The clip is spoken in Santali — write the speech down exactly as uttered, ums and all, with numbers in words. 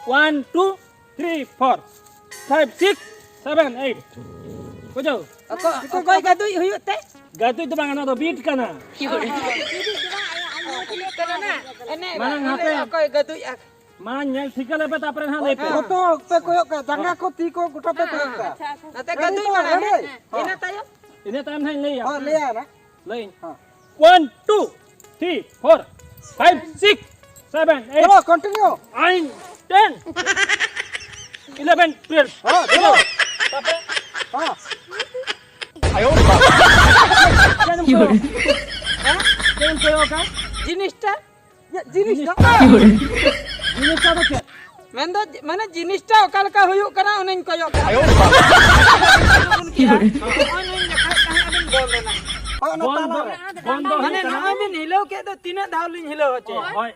One, two, three, four, five, six, seven, eight. ᱵᱩᱡᱷᱟᱹᱣ? ᱚᱠᱚᱭ, ᱚᱠᱚᱭ ᱜᱟᱹᱫᱩᱡ ᱦᱩᱭᱩᱜ ᱛᱮ? ᱜᱟᱹᱫᱩᱡ ᱫᱚ ᱵᱟᱝ, ᱚᱱᱟ ᱫᱚ ᱵᱤᱴ ᱠᱟᱱᱟ᱾ ᱮᱱᱮᱡ ᱢᱟᱲᱟᱝ ᱦᱟᱯᱮ᱾ ᱚᱠᱚᱭ ᱜᱟᱹᱫᱩᱡ ᱟᱠ- ᱢᱟᱲᱟᱝ ᱧᱮᱞ ᱴᱷᱤᱠᱟᱹ ᱞᱮᱯᱮ, ᱛᱟᱨᱯᱚᱨᱮ ᱱᱟᱦᱟᱜ ᱞᱟᱹᱭ ᱯᱮ᱾ ᱡᱚᱛᱚ ᱦᱚᱲ ᱯᱮ ᱠᱚᱭᱚᱜ ᱠᱟᱜᱼᱟ, ᱡᱟᱸᱜᱟ ᱠᱚ, ᱛᱤ ᱠᱚ ᱜᱚᱴᱟ ᱯᱮ ᱠᱚᱭᱚᱜ ᱠᱟᱜᱼᱟ᱾ ᱱᱚᱛᱮ ᱜᱟᱹᱫᱩᱡ ᱢᱟᱲᱟᱝ, ᱦᱮᱸ? ᱤᱱᱟᱹ ᱛᱟᱭᱚᱢ? ᱤᱱᱟᱹ ᱛᱟᱭᱚᱢ ᱱᱟᱦᱟᱜ ᱤᱧ ᱞᱟᱹᱭᱟ᱾ ᱦᱳᱭ, ᱞᱟᱹᱭᱟ ᱱᱟ᱾ ᱞᱟᱹᱭᱟᱹᱧ᱾ ᱦᱮᱸ᱾ One, two, three, four, five, six, seven, eight, ᱪᱚᱞᱚ, continue. Nine, ten, eleven, twelve. ᱦᱮᱸ, ᱪᱚᱞᱚ᱾ ᱛᱟᱨᱯᱚᱨᱮ? ᱦᱮᱸ᱾ ᱪᱮᱫ ᱮᱢ ᱠᱚᱭᱚᱜ ᱠᱟᱜᱼᱟ? ᱦᱮᱸ? ᱪᱮᱫ ᱮᱢ ᱠᱚᱭᱚᱜ ᱠᱟᱜᱼᱟ? ᱡᱤᱱᱤᱥᱴᱟ᱾ ᱤᱭᱟᱹ, ᱡᱤᱱᱤᱥᱴᱟ᱾ ᱡᱤᱱᱤᱥᱴᱟ ᱫᱚ ᱪᱮᱫ? ᱢᱮᱱᱫᱚ, ᱢᱟᱱᱮ, ᱡᱤᱱᱤᱥᱴᱟ ᱚᱠᱟ ᱞᱮᱠᱟ ᱦᱩᱭᱩᱜ ᱠᱟᱱᱟ, ᱚᱱᱟᱧ ᱠᱚᱭᱚᱜ ᱠᱟᱱᱟ᱾ ᱱᱚᱜᱼᱚᱭ ᱱᱚᱣᱟᱧ ᱫᱮᱠᱷᱟᱣᱮᱫ ᱛᱟᱦᱮᱸᱫ, ᱟᱫᱚᱧ ᱵᱚᱱᱫ ᱮᱱᱟ᱾ ᱦᱳᱭ, ᱚᱱᱟ ᱵᱚᱱᱫ ᱫᱚ, ᱛᱟᱞᱟᱨᱮ᱾ ᱵᱚᱱᱫ ᱫᱚ ᱢᱟᱱᱮ, ᱦᱩᱭᱩᱜ ᱠᱟᱱᱟ᱾ ᱱᱚᱜᱼᱚᱭ ᱵᱤᱱ ᱦᱤᱞᱟᱹᱣ ᱠᱮᱫ ᱫᱚ, ᱛᱤᱱᱟᱹᱜ ᱫᱷᱟᱣ ᱞᱤᱧ ᱦᱤᱞᱟᱹᱣ ᱦᱚᱪᱚᱭᱟ? ᱦᱳᱭ᱾